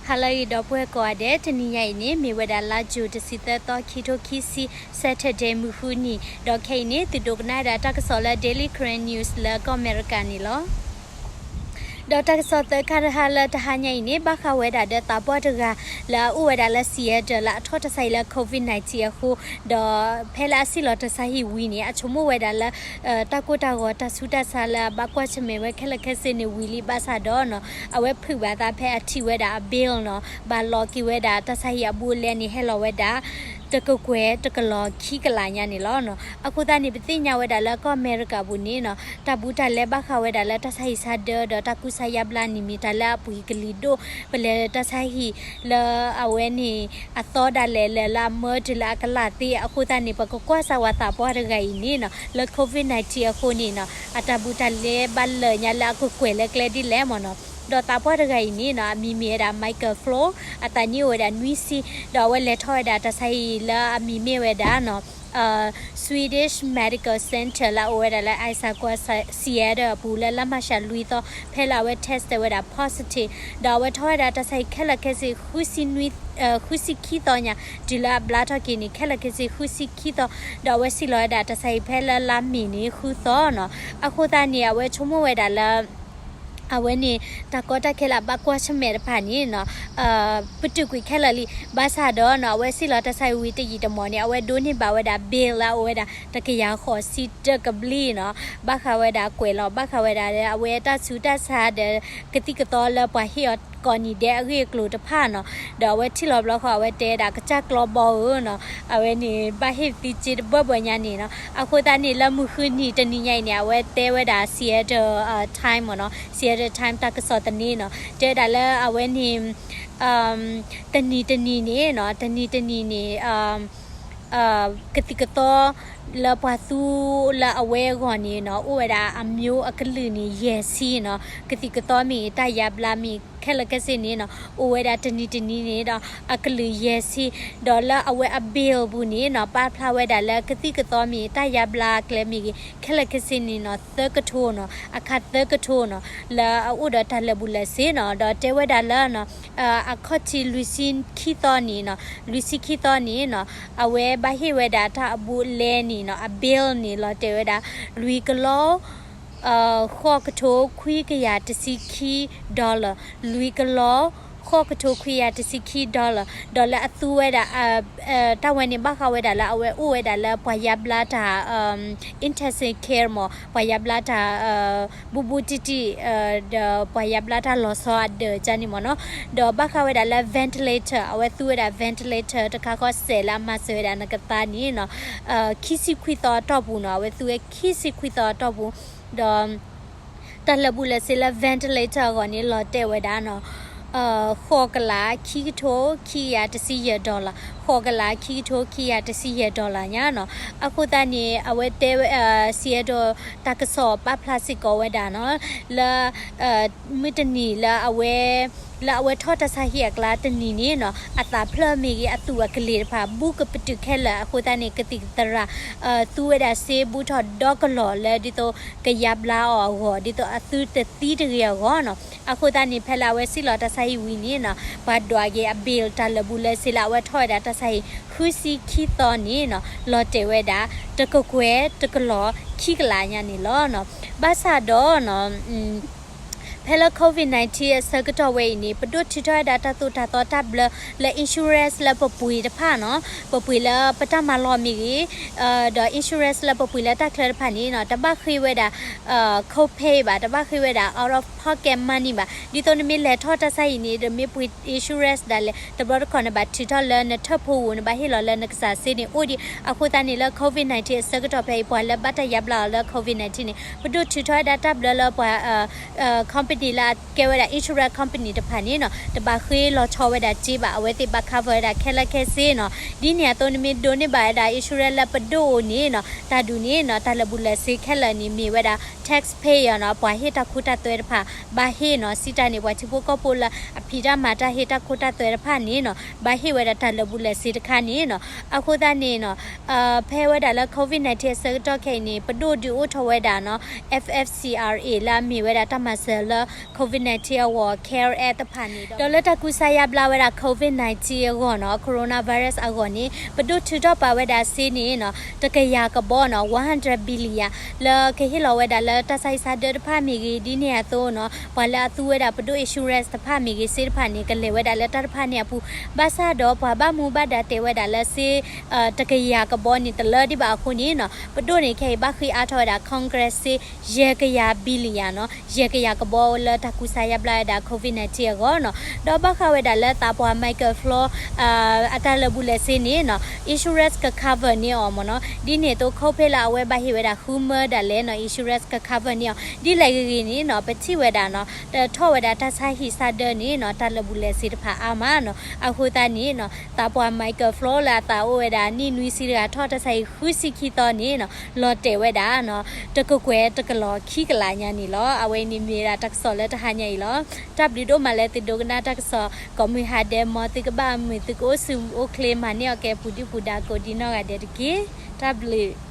ဟါလၢအဂ့ၤ ဒီပုၢ်ဝဲၢ်ကိးဂၤဒဲး, တနံၤညါအံၤန့ၣ် မ့ၢ်ဝဲဒၣ်လါယူၤတဆံသၢသီ ခံထိခံဆံ Saturday မုၢ်ဃုနံၤ, ဒီးခဲအံၤန့ၣ် သုဒိကနၣ်ဝဲဒၣ်တၢ်ကစီၣ်လၢ Daily Karen News လၢကီၢ်အမဲရကၤန့ၣ်လီၤ. ဒီးတၢ်ကစီၣ်သၢခါတခါလၢတဟါညါအံၤန့ၣ် ဘၣ်ဃးဝဲဒၣ်ဒီးသးပှၢ်တဂၤ လၢအအိၣ်ဝဲဒၣ်လၢ Seattle လၢအထီၣ်တၢ်ဆါဟံၣ်လၢ COVID nineteen အဃိ, ဒီးဖဲလၢအဆံးလီၤတၢ်ဆါဟံၣ်ဝံၤန့ၣ် အဆိကမိၣ်ဝဲဒၣ်လၢ တၢ်ကိၢ်တၢ်ဂီၤ တၢ်ဆူးတၢ်ဆါလၢအဘၣ်ကွၢ်ဆၢၣ်မဲာ်ဝဲခဲလၢာ်ခဲဆ့န့ၣ်ဝံၤလံ ဘၣ်ဆၣ်ဒီးနီၤ အဝဲဖုးဘၣ်သးဖဲအထံၣ်ဝဲဒၣ်အ bill နီၤ, ဘၣ်လီၤက့ၤဝဲဒၣ်တၢ်ဆါဟံၣ်အဘူးအလဲန့ၣ် ဟဲလီၤဝဲဒၣ် တကကွဲၢ်တကလီၤခံကလးညါန့ၣ်လီၤ. အဃိသတးန့ၣ် ပသ့ၣ်ညါဝဲဒၣ်လၢကီၢ်အမဲရကၤပူၤန့ၣ်နီၤ တၢ်ဘူးတၢ်လဲဘၣ်ဃးဝဲဒၣ်လၢတၢ်ဆါဟံၣ်ဆါဒၢ ဒီးတၢ်ကူစါယါဘျါန့ၣ် မ့ၢ်တၢ်လၢအပှ့ၤကလံၤဒိၣ် ပလဲၤတၢ်ဆါဟံၣ်လၢအဝဲန့ၣ် အသီဒၣ်လဲာ်လၢ လၢအမၢတုၤလၢအကလးသ့ အဃိသတးန့ၣ် ပကကွၢ်စၢ်ဝဲသးပှၢ်တဂၤအံၤန့ၣ်နီၤ လၢ COVID nineteen အဃိန့ၣ်နီၤ အတၢ်ဘူးတၢ်လဲဘၣ်လၢာ်ညါလၢအကကွဲၢ်လၢကျဲဒ်လဲၣ်မ့ၢ်နီၤ. ဒီးသးပှၢ်တဂၤအံၤန့ၣ်နီၤ အမံၤမ့ၢ်ဝဲဒၣ် Michael Flo, အသးနံၣ်အိၣ်ဝဲဒၣ်နွံဆံ, ဒီးအဝဲလဲၤထီၣ်ဝဲဒၣ်တၢ်ဆါဟံၣ်လၢအမံၤမ့ၢ်ဝဲဒၣ်နီၤ Swedish Medical Center လၢအအိၣ်ဝဲဒၣ်လၢ Issaquah Seattle အပူၤလၢလါမၢ်ၡးလွံၢ်သီ ဖဲလၢအဝဲ test ဝဲဒၣ် positive ဒီးအဝဲထီၣ်ဝဲဒၣ်တၢ်ဆါဟံၣ်ခဲလၢာ်ခဲဆ့ ဃုဆံနွံ ဃုဆံခံသီညါ တုၤလၢအဘျါထီၣ်က့ၤန့ၣ် ခဲလၢာ်ခဲဆ့ဃုဆံခံသီ, ဒီးအဝဲဆံးလီၤဝဲဒၣ်တၢ်ဆါဟံၣ်ဖဲလၢလါမ့ၤန့ၣ် ဃုသီနီၤ. အဃိသတးန့ၣ် အဝဲဆိကမိၣ်ဝဲဒၣ်လၢ အဝဲန့ၣ် တၢ်ကီတၢ်ခဲလၢာ်အဘၣ်ကွၢ်ဆၢၣ်မဲာ်တဖၣ်န့ၣ်နီၤ ပတုာ်ကွံာ်ခဲလၢာ်လံ. ဘၣ်ဆၣ်ဒီးနီၤ အဝဲဆံးလီၤတၢ်ဆါဟံၣ်ဝံၤတယံာ်တမီၢ်န့ၣ် အဝဲဒိးန့ၢ်ဘၣ်ဝဲဒၣ် bill လၢအအိၣ်ဝဲဒၣ် တကယၤဃိးဆံတကဘျံးနီၤ, ဘၣ်ဃးဝဲဒၣ်ကွဲးလီၤ ဘၣ်ဃးဝဲဒၣ်လၢအဝဲတၢ်ဆူးတၢ်ဆါဒီး ကသံၣ်ကသီလၢပှၤဟ့ၣ်အီၤကိးနံၤဒဲးအဂ့ၢ်အကျိၤတဖၣ်နီၤ. ဒီးအဝဲထံၣ်လီၤဘျီဃီ အဝဲတဲဝဲဒၣ် ကစၢ်ကျီဘီဧၢနီၤ, အဝဲန့ၣ်ဘၣ်ဟ့ၣ်သံစ့တဘၢဘၢညါန့ၣ်နီၤ. အဃိသတးန့ၣ် လၢမုၢ်ဃုနံၤတနံၤညါအံၤန့ၣ် အဝဲတဲဝဲဒၣ် Seattle Time မ့ၢ်နီၤ, Seattle Time တၢ်ကစီၣ်သန့နီၤ တဲဝဲဒၣ်လၢအဝဲန့ၣ် တနံၤတနံၤန့ၣ်နီၤ, တနံၤတနံၤန့ၣ် ကသံၣ်ကသီလၢပှၤသူလၢအဝဲအဂီၢ်န့ၣ်နီၤ အိၣ်ဝဲဒၣ်အမျိုးအကလုာ်န့ၣ် ယဲၢ်ဆံနီၤ. ကသံၣ်ကသီမ့ၢ်ဂ့ၤ တၢ်ယါဘျါမ့ၢ်ဂ့ၤ ခဲလၢာ်ခဲဆ့န့ၣ်နီၤ အိၣ်ဝဲဒၣ်တနံၤတနံၤန့ၣ်ဒီး အကလုာ်ယဲၢ်ဆံ, ဒီးလၢအဝဲအ bill ပူၤန့ၣ်နီၤ ပာ်ဖျါဝဲဒၣ်လၢကသံၣ်ကသီမ့ၢ်ဂ့ၤ တၢ်ယါဘျါအကျဲမ့ၢ်ဂ့ၤ ခဲလၢာ်ခဲဆ့န့ၣ်နီၤ သၢကထိနီၤ, အခါသၢကထိနီၤ လၢအအိၣ်ဒီးတၢ်လၢာ်ဘူၣ်လၢာ်စ့နီၤ. ဒီးတဲဝဲဒၣ်လၢ အခီၣ်ထံးလွံၢ်ဆံခံသီန့ၣ်နီၤ, လွံၢ်ဆံခံသီန့ၣ်နီၤ အဝဲဘၣ်ဟ့ၣ်ဝဲဒၣ်တၢ်အဘူးအလဲန့ၣ်နီၤ အ bill န့ၣ် လီၤတဲာ်ဝဲဒၣ် လွံၢ်ကလီ ဃိးကထိခွံကယၤတဆံခံ dollar, လွံၢ်ကလီ ဃိးကထိခွံကယၤတဆံခံ dollar, ဒီးလၢအသူဝဲဒၣ် တၢ်ဝဲန့ၣ် ဘၣ်ဃးဝဲဒၣ်လၢအဝဲအိၣ်ဝဲဒၣ်လၢပှၤယါဘျါတၢ် intensive care မ့ၢ် ပှၤယါဘျါတၢ် ဘူးဘူးတံၢ်တံၢ် ဒီးပှၤယါဘျါတၢ်လီၤဆီအဒၢးကန့ၣ်မ့ၢ်နီၤ. ဒီးဘၣ်ဃးဝဲဒၣ်လၢ ventilator အဝဲသူဝဲဒၣ် ventilator တခါဃီစဲးလၢအမၤစၢၤဝဲဒၣ်နကသါန့ၣ်နီၤ ခံဆံခွံသီအတီၢ်ပူၤနီၤ, အဝဲသူဝဲခံဆံခွံသီအတီၢ်ပူၤ, ဒီး တၢ်လၢာ်ဘူၣ်လၢာ်စ့လၢ ventilator အဂီၢ်န့ၣ် လီၤတဲာ်ဝဲဒၣ်နီၤ ဃိးကလး ခံကထိ ခံကယၤတဆံယဲၢ် dollar, ဃိးကလး ခံကထိ ခံကယၤတဆံယဲၢ် dollar ညါနီၤ. အဃိသတးန့ၣ် အဝဲတဲဝဲ Seattle တၢ်ကစီၣ်ပာ်ဖျါစ့ၢ်ကီးဝဲဒၣ်နီၤ လၢ မုၢ်တနံၤလၢအဝဲ လၢအဝဲထီၣ်တၢ်ဆါဟံၣ်အကျါတနံၤန့ၣ်နီၤ အသးဖျၢၣ်မ့ၢ်ဂ့ၤ အသူၣ်အကလ့ၤတဖၣ် ဘူးကပတုာ်ခဲလၢာ် အဃိသတးန့ၣ် ကသံၣ်ကသရၣ် သူဝဲဒၣ်စ့ဘူးထီၣ်ဒီကလီၢ်လၢဒ်သိး ကယါဘျါအီၤအဂီၢ် ဒ်သိးအသုတသံတဂ့ၤအဂီၢ်နီၤ. အဃိသတးန့ၣ် ဖဲလၢအဝဲစံၣ်လီၤတၢ်ဆါဟံၣ်ဝံၤန့ၣ်နီၤ ပှၤဒွးက့ၤအ bill တၢ်လၢာ်ဘူၣ်လၢာ်စ့လၢအဝဲထီၣ်ဝဲဒၣ်တၢ်ဆါဟံၣ် ဃုဆံခံသီန့ၣ်နီၤ လီၤတဲာ်ဝဲဒၣ် တကကွဲၢ်တကလီၢ်ခံကလးညါန့ၣ်လီၤ. ဘၣ်ဆၣ်ဒီးနီၤ ဖဲလၢ COVID nineteen အဆၢကတီၢ်ဝဲအံၤန့ၣ် ပဒိၣ်ထုးထီၣ်ဝဲဒၣ်တၢ်သိၣ်တၢ်သီတၢ်ဘျၢလၢ insurance လၢပပှ့ၤတဖၣ်နီၤ, ပပှ့ၤလၢပတၢ်မၤလီၢ်မ့ၢ်ဂ့ၤ ဒီး insurance လၢပပှ့ၤလၢတၢ်ချၢတဖၣ်န့ၣ်နီၤ တဘၣ်ဃ့ဝဲဒၣ် copay ဘၣ်, တဘၣ်ဃ့ဝဲဒၣ် out of pocket money ဘၣ်. ဒ်သိးနမ့ၢ်လဲၤထီၣ်တၢ်ဆါဟံၣ်န့ၣ် နမ့ၢ်ပှ့ၤ insurance ဒၣ်လဲာ် တဘျီတခီၣ်နဘၣ်ထုးထီၣ်လၢနထၢၣ်ဖိဧိၤ နဘၣ်ဟ့ၣ်လီၤလၢနကစၢ်စ့န့ၣ်အိၣ်ဒံး. အဃိသတးန့ၣ်လၢ COVID nineteen အဆၢကတီၢ်ဖဲအံၤ ပှၤလၢဘၣ်တၢ်ယါဘျါအီၤလၢ COVID nineteen န့ၣ် ပဒိၣ်ထုးထီၣ်ဝဲဒၣ်တၢ်ဘျၢလၢပှၤ company လၢအကဲဝဲဒၣ် insurance company တဖၣ်န့ၣ်နီၤ တဘၣ်ဃ့လီၤဆီဝဲဒၣ်စ့ဘၣ်, အဝဲသ့ၣ်ဘၣ် cover ဝဲဒၣ်ခဲလၢာ်ခဲဆ့နီၤ. ဒ်န့ၣ်အသိး နမ့ၢ်ဒိးန့ၢ်ဘၣ်ဝဲဒၣ် insurance လၢပဒိၣ်အအိၣ်န့ၣ်နီၤ တၢ်ဒုးန့ၣ်နီၤ တၢ်လၢာ်ဘူၣ်လၢာ်စ့ခဲလၢာ်န့ၣ် မ့ၢ်ဝဲဒၣ် taxpayer နီၤ ပှၤဟ့ၣ်တၢ်ခိတၢ်သွဲတဖၣ် ဘၣ်ဟ့ၣ်နီၤ စံးတၢ်န့ၣ် ပှၤထံဖိကီၢ်ဖိလၢအဖံးတၢ်မၤတၢ်ဟ့ၣ်တၢ်ခိတၢ်သွဲတဖၣ်န့ၣ်နီၤ ဘၣ်ဟ့ၣ်ဝဲဒၣ်တၢ်လၢာ်ဘူၣ်လၢာ်စ့တခါန့ၣ်နီၤ အဃိသတးန့ၣ်နီၤ ဖဲဝဲဒၣ်လၢ COVID nineteen အဆၢကတီၢ်ခဲအံၤန့ၣ် ပဒိၣ်ဒုးအိၣ်ထီၣ်ဝဲဒၣ်နီၤ F F C R A လၢအမ့ၢ်ဝဲဒၣ်တၢ်မၤစၢၤလၢ COVID nineteen အဂီၢ် care act တဖၣ်န့ၣ်ဒီး ဒီးလၢတၢ်ကူစါယါဘျါဝဲဒၣ် COVID nineteen အဂီၢ်နီၤ coronavirus အဂီၢ်န့ၣ် ပဒိၣ်ထုးထီၣ်ပာ်ဝဲဒၣ်စ့န့ၣ်နီၤ တကယၤကဘီနီၤ one hundred billion လၢကဟ့ၣ်လီၤဝဲဒၣ်လၢတၢ်ဆါဟံၣ်ဆါဒၢတဖၣ်မ့ၢ်ဂ့ၤ ဒ်န့ၣ်အသိးနီၤ ပှၤလၢအသူဝဲဒၣ်ပဒိၣ် insurance တဖၣ်မ့ၢ်ဂ့ၤ စ့တဖၣ်န့ၣ် ကလဲၤဝဲဒၣ်လၢတၢ်တဖၣ်န့ၣ်အပူၤ ဘၣ်ဆၣ်ဒီးပှၤဘၣ်မူဘၣ်ဒါတဲဝဲဒၣ်လၢစ့ တကယၤကဘီန့ၣ် တလၢဒံးဘၣ်အဃိန့ၣ်နီၤ ပဒိၣ်န့ၣ်ခဲအံၤဘၣ်ဃ့အါထီၣ်ဝဲဒၣ် Congress စ့ ယဲၢ်ကယၤ billion နီၤ ယဲၢ်ကယၤကဘီလၢတၢ်ကူစါယါဘျါဝဲဒၣ် COVID nineteen အဂီၢ်နီၤ ဒီးဘၣ်ဃးဝဲဒၣ်လၢသးပှၢ် Michael Flo အတၢ်လၢာ်ဘူၣ်လၢာ်စ့န့ၣ်နီၤ insurance က cover န့ၢ်အီၤမ့ၢ်နီၤ ဒ်န့ၣ်အသိး ခိၣ်ဖ့ၣ်လၢအဝဲဘၣ်ဟ့ၣ်ဝဲဒၣ်ဃုမၢဒၣ်လဲာ်နီၤ insurance က cover န့ၢ်အီၤ ဒ်လဲၣ်ဂ့ၤဂ့ၤန့ၣ်နီၤ ပထံၣ်ဝဲဒၣ်နီၤ ထီၣ်ဝဲဒၣ်တၢ်ဆါဟံၣ်ဆါဒၢန့ၣ်နီၤ တၢ်လၢာ်ဘူၣ်လၢာ်စ့တဖၣ်အါမးနီၤ အဃိသတးန့ၣ်နီၤ သးပှၢ် Michael Flo လၢအသးအိၣ်ဝဲဒၣ်နံၣ်နွံဆံတဂၤထီၣ်တၢ်ဆါဟံၣ်ဃုဆံခံသီန့ၣ်နီၤ လီၤတဲာ်ဝဲဒၣ်နီၤ တကကွဲၢ်တကလီၤခံကလးညါန့ၣ်လီၤ. အဝဲအံၤန့ၣ်မ့ၢ်ဝဲဒၣ်တၢ်ကစီၣ်လၢတဟါညါအံၤလီၤ. တၢ်ဘျုးဒိၣ်မးလၢသုဒိကနၣ်တၢ်ကစီၣ် ကိးမုၢ်ဟါဒဲး မ်သုကဘၣ်မုာ် သုကအိၣ်ဆူၣ်အိၣ်ချ့ မၤန့ၢ်အီၣ်ကဲပူၤဒုၣ်ပူၤဒါကိးဒံနီၢ်ဂၤဒဲးတက့ၢ်. တၢ်ဘျုး